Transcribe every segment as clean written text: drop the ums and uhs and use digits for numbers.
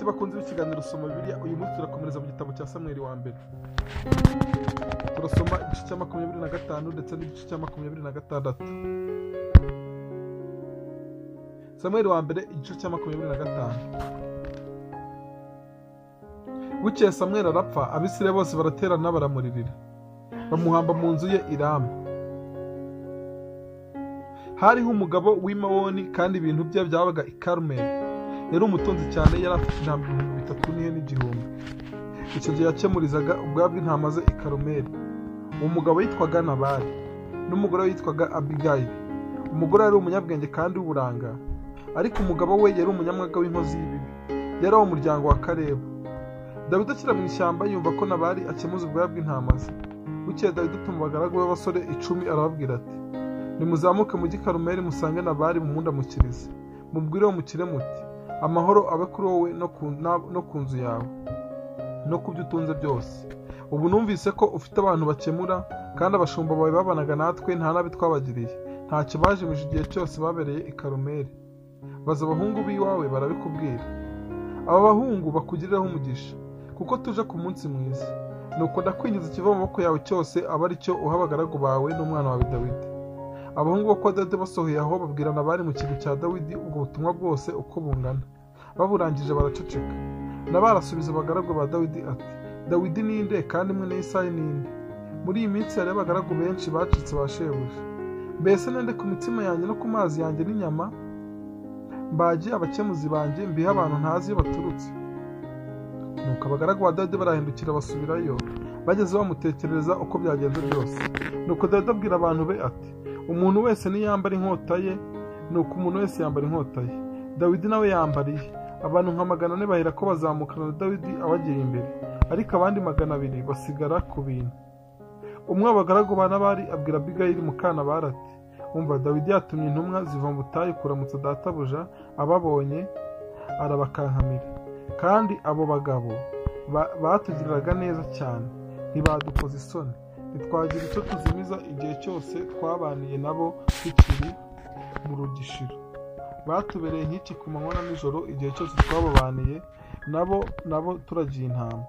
Bakunze ikiganiro Soma Bibiliya. Uyu munsi turakomereza mu gitabo cya Samweli wa mbere. Turasoma igice cya 25 ndetse n'igice cya 26. Samweli wa mbere igice cya 25. Bukeye Samweli arapfa, Abisirayeli bose baraterana baramuririra, bamuhamba mu nzu ye i Rama. Hariho umugabo w'i Mawoni, kandi ibintu bye byabaga i Karumeli. Yari umutunzi cyane, yari afite intama 3000 n'ihene 1000. Icyo gihe yakemurizaga ubwabo bw'intama ze i Karumeli. Uwo mugabo yitwaga Nabali, n'umugore we yitwaga Abigayili. Umugore yari umunyabwenge kandi w'uburanga, ariko umugabo we yari umunyamwaga w'inkozi y'ibibi. Yari uwo muryango wa Kalebu. Dawidi akiri mu ishyamba yumva ko Nabali akemuza ubwoya bw'intama ze. Bukeye Dawidi atuma abagaragu b'abasore 10, arababwira ati: nimuzamuke mujye i Karumeli musange Nabali mumundamukirize, mubwire uwo mukire muti: amahoro abe kuri wowe no ku nzu yawe no ku byo utunze byose. Ubu numvise ko ufite abantu bakemura, kandi abashumba bawe babanaga natwe nta nabi twabagiriye, ntacyo bajimije igihe cyose babereye i Karumeli. Baza abahungu b'iwawe barabikubwira. Aba bahungu bakugirireho umugisha, kuko tuje ku munsi mwiza. Nuko ndakwinjiza ikiva mu maboko yawe cyose, aba ari cyo uha abagaragu bawe n'umwana wawe Dawidi. Abahungu bo kwa Dawidi basohoye aho babwira Nabali mu kigo cya Dawidi ubwo butumwa bwose uko bungana. Baburangije baraceceka. Nabali asubiza abagaragu ba Dawidi ati: Dawidi ni nde, kandi mwene Yesayi ni nde? Muri iyi minsi hariho abagaragu benshi bacitse ba shebuja. Mbese nende ku mitsima yanjye no ku mazi yanjye n'inyama? Mbage abakemuzi banjye, mbihe abantu ntazi iyo baturutse. Nuko abagaragu ba Dawidi barahindukira basubirayo, bageze bamutekerereza uko byagenze byose. Nuko Dawidi abwira abantu be ati: umuntu wese niyambara inkota ye. Nuko umuntu wese yambara inkota ye. Dawidi nawe yambariye. Abantu nka 400 bahera ko bazamukana na Dawidi abagiye imbere, ariko abandi 200 basigara ku bintu. Umwe w'abagaragu ba Nabali abwira Abigayili muka Nabali ati: umva, Dawidi yatumye intumwa ziva mu butayu kuramutsa databuja, ababonye arabakankamira. Kandi abo bagabo batugiriraga neza cyane, ntibadukoza isoni, ntitwagira icyo tuzimiza igihe cyose twabaniye nabo tukiri mu rugishiro. Batubereye nk'iki ku manywa na nijoro igihe cyose twababaniye nabo turagiye intama.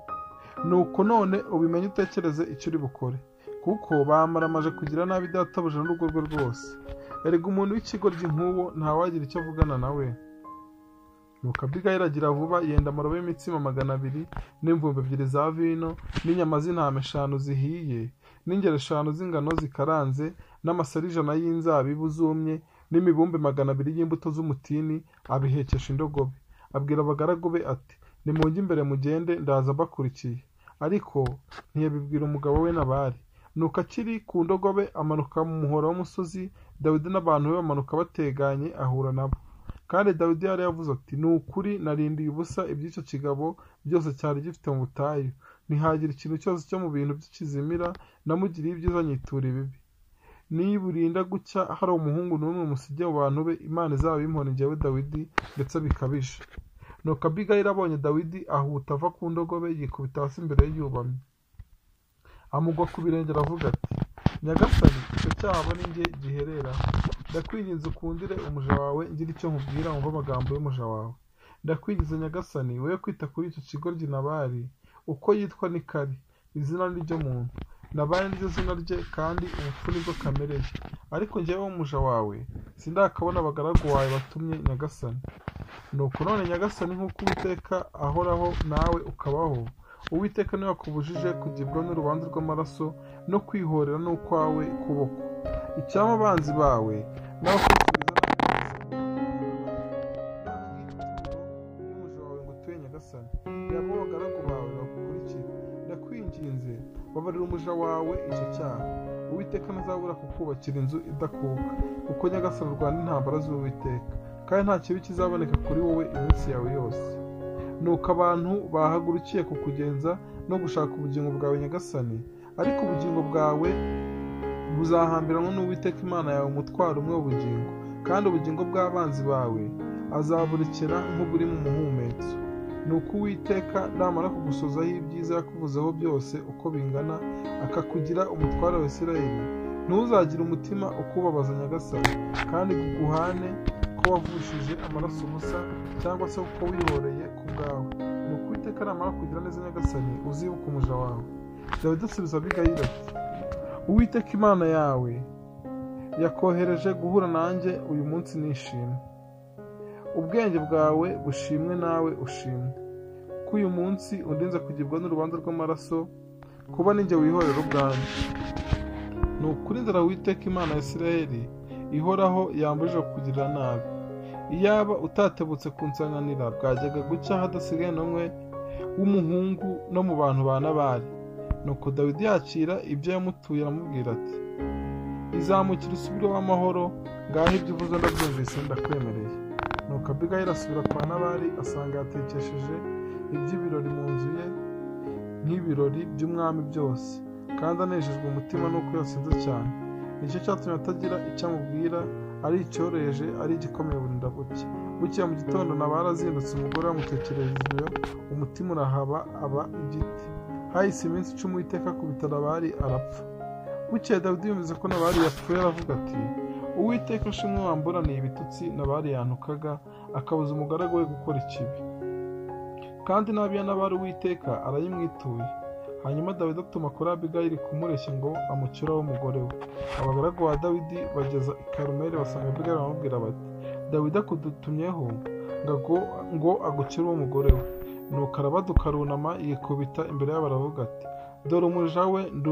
Nuko none ubimenye utekereze icyo uri bukore, kuko bamaramaje kugira nabi databuja n'urugo rwe rwose. Erega umuntu w'ikigoryi nk'uwo ntawagira icyo avugana nawe. Nuko Abigayili agira vuba, yenda amarobe y'imitsima 200 n'imvumbi 2 za vino n'inyama z'intama 5 zihiye n'ingero 5 z'ingano zikaranze n'amaseri 100 y'inzabibu zumye n'imibumbe 200 y'imbuto z'umutini, abihekesha indogobe. Abwira abagaragu be ati: nimujye imbere mugende, ndaza mbakurikiye. Ariko ntiyabibwira umugabo we Nabali. Nuko akiri ku ndogobe amanuka mu muhora w'umusozi, Dawidi n'abantu be bamanuka bateganye, ahura nabo. Kandi Dawidi yari yavuze ati: ni ukuri narindiye ubusa iby'icyo kigabo byose cyari gifite mu butayu, ntihagira ikintu cyose cyo mu bintu by'ikizimira, namugiriye ibyiza nyitura ibibi. Niburinda gucya hari umuhungu n'umwe musige mu bantu be, Imana izabimpone njyewe Dawidi, ndetse bikabije. Nuko Abigayili abonye Dawidi ahuta ava ku ndogobe, yikubita hasi imbere ye yubamye, amugwa ku birenge aravuga ati: Nyagasani, icyo cyaha ni njye gihereraho. Ndakwinginze ukundire umuja wawe, ngira icyo nkubwira, wumve amagambo y'umuja wawe. Ndakwinginze Nyagasani, woye kwita kuri icyo kigoryi Nabali, uko yitwa ni kari, izina ni ryo muntu. Nabali niryo zina rye, kandi ubupfu nibwo kamere ye. Ariko njyewe umuja wawe sindakabona abagaragu bawe batumye Nyagasani. Nuko none Nyagasani, nk'uko Uwiteka ahoraho nawe ukabaho, Uwiteka niwe wakubujije kugibwa n'urubanza rw'amaraso no kwihorera n'ukwawe kuboko. Icyampa abanzi bawe n'abakwifuriza nabi y'umuja wawe ngo utuye Nyagasani, yaba abagaragu bawe bagukurikira. Ndakwinginze babarira umuja wawe icyo cyaha. Uwiteka ntazabura kukubakira inzu idakuka, kuko Nyagasani urwana intambara z'Uwiteka, kandi nta kibi kizaboneka kuri wowe iminsi yawe yose. Nuko abantu bahagurukiye kukugenza no gushaka ubugingo bwawe Nyagasani, ariko ubugingo bwawe buzahambiranwa n'Uwiteka Imana yawe umutwaro umwe w'ubugingo, kandi ubugingo bw'abanzi bawe azaburekera nk'uburi mu muhumetso. Nuko Uwiteka namara kugusozaho ibyiza yakuvuzeho byose uko bingana, akakugira umutware wa Isirayeli, ntuzagire umutima ukubabaza Nyagasani, kandi kuguhane ko kuko wavushije amaraso ubusa, cyangwa se kuko wihoreye ku bwawe. Nuko Uwiteka namara kugira neza nyagasani, uzibuka umuja wawe. Dawidi asubiza Abigayili ati: Uwiteka Imana yawe yakohereje guhura nanjye uyu munsi nishimwe. Ubwenge bwawe bushimwe nawe ushimwe, kuko uyu munsi undinze kugibwa n'urubanza rw'amaraso, kuba ninjye wihorera ubwanjye. Ni ukuri inzara Uwiteka Imana ya Isirayeli ihoraho yambujije kukugirira nabi. Iyaba utatebutse kunsanganira, bwajyaga gucya hadasigaye n'umwe w'umuhungu no mu bantu ba Nabali. Nuko Dawidi yakira ibyo yamutuye, aramubwira ati: Izamukire usubire w'amahoro, ngaho ibyo uvuze ndabyumvise ndakwemereye. Nuko Abigayili asubira kwa Nabali, asanga yatekesheje iby'ibirori mu nzu ye nk'ibirori by'umwami byose, kandi anejejwe umutima n'uko yasinze cyane. Nicyo cyatumye atagira icyo amubwira, ari icyoroheje ari igikomeye burinda bucya. Bukeye mu gitondo Nabali azindutse, umugore amutekereza ibyo, umutima urahaba aba igiti. Hahise iminsi 10 Uwiteka akubita Nabali arapfa. Bukeye Dawidi yumvise ko Nabali yapfuye, aravuga ati: Uwiteka ashimwe wamburaniye ibitutsi Nabali yantukaga, akabuza umugaragu we gukora ikibi. Kandi nabi ya Nabali Uwiteka arayimwituye. Hanyuma Dawidi atuma kuri Abigayili kumureshya ngo amucyure umugore we. Abagaragu ba Dawidi bageza i Karumeli basanga Abigayili, baramubwira bati: Dawidi akudutumyeho ngo agucyure umugore we. Nuko arabaduka arunama yikubita imbere yabo, aravuga ati: Dore umuja we ndi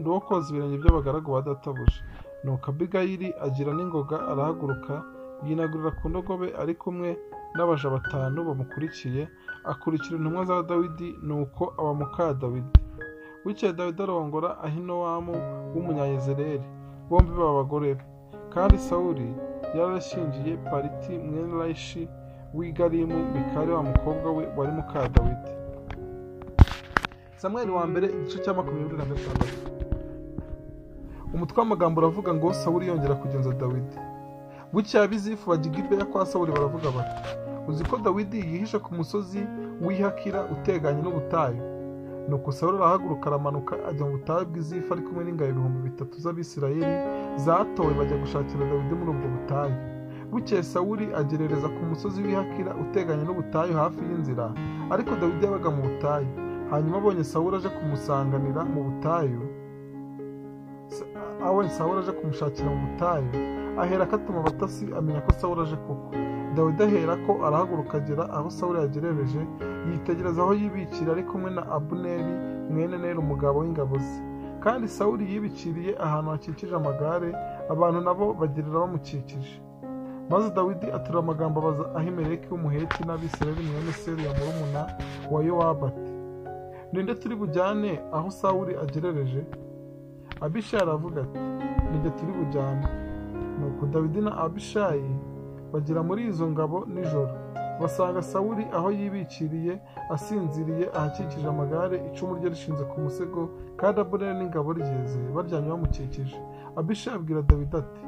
uwo koza ibirenge by'abagaragu ba databuja. Nuko Abigayili agira n'ingoga, arahaguruka yinagurira ku ndogobe ari kumwe n'abaja 5 bamukurikiye, akurikira intumwa za Dawidi. Nuko aba muka Dawidi. Bukeye Dawidi arongora Ahinowamu w'Umunyayezereli, bombi baba abagore be. Kandi Sawuli yarashyingiye Paliti mwene Layishi w'i Galimu, Mikali wa mukobwa we wari muka Dawidi. Samweli wa mbere igice cya 26. Umutwe w'amagambo uravuga ngo Sawuli yongera kugenza Dawidi. Bukeye ab'Izifu bajya i Gibeya kwa Sawuli, baravuga bati: Uzi ko Dawidi yihishe ku musozi w'Ihakira uteganye n'ubutayu? Nuko Sawuli arahaguruka aramanuka ajya mu butayu bw'Izifu ari kumwe n'ingabo 3000 z'Abisirayeli zatowe, bajya gushakira Dawidi muri ubwo butayu. Bukeye Sawuli agerereza ku musozi w'Ihakira uteganye n'ubutayu hafi y'inzira, ariko Dawidi yabaga mu butayu. Hanyuma abonye Sawuli aje kumusanganira mu butayu, Sawuli aje kumushakira mu butayu, ahera ko atuma abatasi, amenya ko Sawuli aje koko. Dawidi ahera ko arahaguruka agera aho Sawuli yagerereje, yitegereza aho yibikira ari kumwe na Abuneri mwene Neri umugabo w'ingabo ze. Kandi Sawuli yibikiriye ahantu hakikije amagare, abantu nabo bagerera bamukikije. Maze Dawidi aterura amagambo abaza Ahimeleki w'Umuheti n'Abisirayeli mwene Seruya murumuna wa Yowabu ati: Ninde turi bujyane aho Sawuli agerereje? Abishayi aravuga ati: Nijye turi bujyane. Nuko Dawidi na Abishayi bagera muri izo ngabo nijoro, basanga Sawuli aho yibikiriye asinziriye ahakikije amagare, icumu rye rishinze ku musego, kandi Abuneri n'ingabo ryeze baryamye bamukikije. Abishayi abwira Dawidi ati: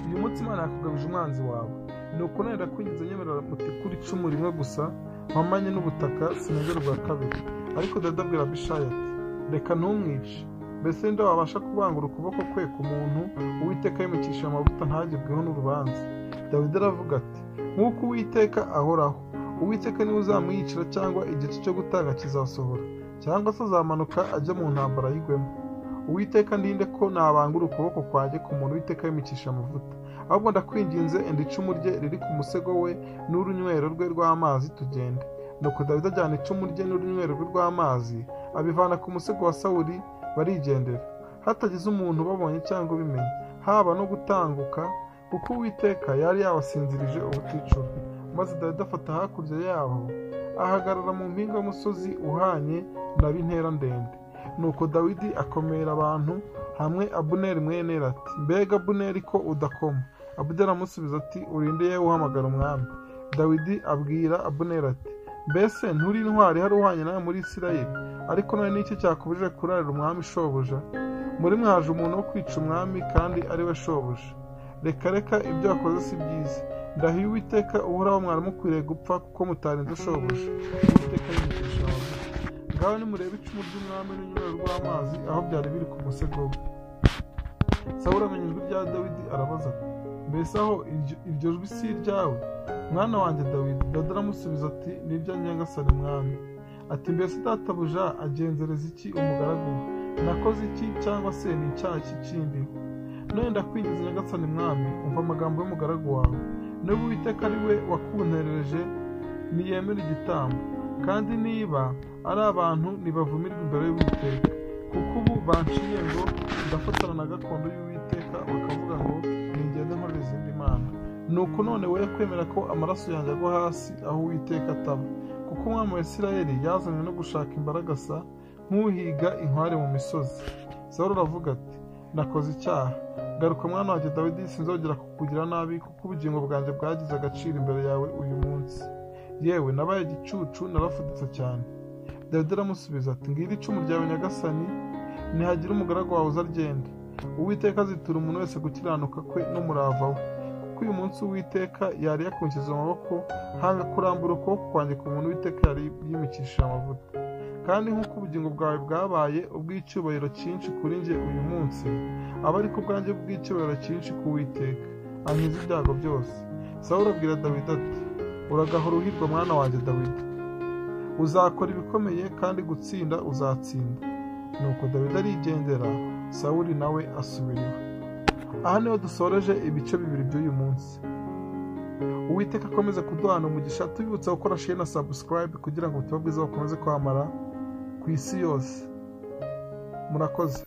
Uyu munsi Imana yakugabije umwanzi wawe. Nuko none ndakwinginze nyemerera mutikure icumu rimwe gusa, mpamanye n'ubutaka, sinongere ubwa kabiri. Ariko Dawidi abwira Abishayi ati: Reka ntumwice. Mbese ninde wabasha kubangura ukuboko kwe ku muntu Uwiteka yimikishije amavuta ntagibweho n'urubanza? Dawidi aravuga ati: Nk'uko Uwiteka ahoraho, Uwiteka niwe uzamwiyicira, cyangwa igice cyo gutanga kizasohora, cyangwa se azamanuka ajya mu ntambara yigwemo. Uwiteka ndinde ko nabangura ukuboko kwanjye ku muntu Uwiteka yimikishije amavuta. Ahubwo ndakwinginze, enda icumu rye riri ku musego we n'urunywero rwe rw'amazi, tugende. Nuko Dawidi ajyana icumu rye n'urunywero rwe rw'amazi, abivana ku musego wa Sawuli, barigendera, hatagize umuntu ubabonye cyangwa ubimenye, haba no gutanguka, kuko Uwiteka yari yabasinzirije ubuticura. Maze Dawidi afata hakurya yaho, ahagarara mu mpinga y'umusozi uhanye na b'intera ndende. Nuko Dawidi akomera abantu hamwe Abuneri mwene Neri ati: Mbega Abuneri ko udakoma? Abuneri aramusubiza ati: Urinde yewe uhamagara umwami. Dawidi abwira Abuneri ati: Mbese nturi intwari hari uhanye nawe muri Isirayeli? Ariko none n'iki cyakubujije kurarira umwami shobuja? Muri mwaje umuntu wo kwica umwami kandi ari we shobuja. Reka reka, ibyo wakoze si byiza. Ndahiye Uwiteka uhoraho, mwari mukwiriye gupfa kuko mutarinze shobuja. Uwiteka yimikisha amavuta. Ngaho nimurebe icumu ry'umwami n'urunywero rw'amazi aho byari biri ku musego we. Sawuli amenya ijwi rya Dawidi, arabaza ati: Mbese aho iryo jwi si iryawe, mwana wanjye Dawidi? Dawidi aramusubiza ati: Nibyo, nyagasani mwami. Ati: Mbese databuja agenzereza iki umugaragu we? Nakoze iki, cyangwa se ni icyaha iki kindi? None ndakwinginze, nyagasani mwami, umva amagambo y'umugaragu wawe. Niba Uwiteka ari we wakunterereje, niyemere igitambo, kandi niba ari abantu, nibavumirwe imbere y'Uwiteka, kuko ubu banciye ngo ndafatana na gakondo y'Uwiteka, bakavuga ngo ningende nkorera izindi mana. Nuko none woye kwemera ko amaraso yanjye agwa hasi aho Uwiteka ataba, kuko umwami wa Isirayeli yazanywe no gushaka imbaragasa nk'uhiga inkware mu misozi. Sawuli aravuga ati: Nakoze icyaha. Garuka, mwana wanjye Dawidi, sinzongera kukugira nabi, kuko ubugingo bwanjye bwagize agaciro imbere yawe uyu munsi. Yewe, nabaye igicucu, narafuditse cyane. Dawidi aramusubiza ati: Ngiri icumu ryawe, nyagasani, nihagira umugaragu wawe uzaryende. Uwiteka azitura umuntu wese gukiranuka kwe n'umurava we, kuko uyu munsi Uwiteka yari yakunshyize mu maboko, hanga kurambura ukuboko kwanjye ku muntu Uwiteka yari yimikishije amavuta. Kandi nk'uko ubugingo bwawe bwabaye ubw'icyubahiro cyinshi kuri njye uyu munsi, aba ariko ubwanjye bw'icyubahiro cyinshi ku Uwiteka, ankiza ibyago byose. Sawuli abwira Dawidi ati: Uragahora uhirwa, mwana wanjye Dawidi, uzakora ibikomeye kandi gutsinda uzatsinda. Nuko Dawidi arigendera, Sawuli nawe asubira iwe. Aha niho dusoreje ibice bibiri by'uyu munsi. Uwiteka akomeze kuduhana umugisha, tubibutsa gukora share na subscribe kugira ngo ubutumwa bwiza bukomeze kwamamara ku isi yose. Murakoze.